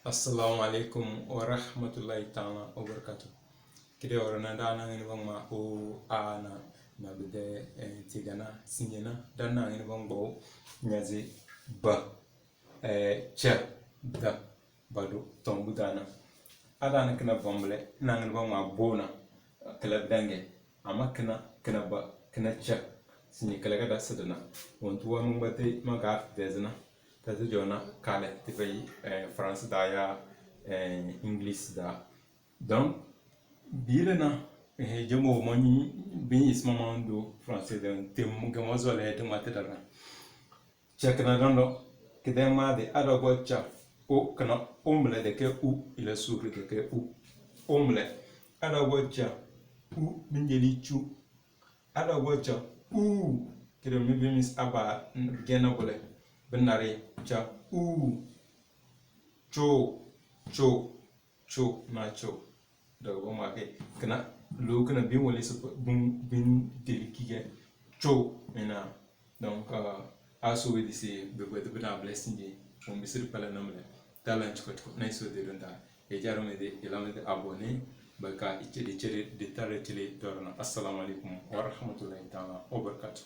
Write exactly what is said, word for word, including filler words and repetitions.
Assalamu alaikum wa rahmatullahi ta'ala wa barakatuh. Kide ora na da na ngini bang ma o a na na bide, eh, tigana sinyana da na ngini bang bo nyazi ba, eh, cha da bado tombu dana. Ada na kina bambule na ngini bang ma bona kala dange. Ama kina, kina ba, kina cha. Sinyi kala ga da sidina. Wantu wa mungba te ma ga dezina. Ta te jona kale te bai, eh, France da ya, eh, English da. Donc, bile na, eh, jamo mani bin isma mando français da te mu ga ma zole te ma te dara. Cha kina dondo, kide made, ada bo cha, o kina umle de ke u, ila suri de ke u. Umle, ada bo cha, u, minjeli chu. Ada bo cha, u, kide mi bi mis aba, gena bole, binare, cha, u, cho, cho. Cho na cho. Daga bo ma ke kina lo kina bin wali su bin, bin deli kige cho ina. Donc, euh, aso we disi be be be na blessing di. Mo misiri pala namle. Talan chiko chiko na iso de don ta. E jaro me de, e la me de abonné. Ba ka iche de chere de tare tele dorna. Assalamu alaikum wa rahmatullahi ta'ala wa barakatuh.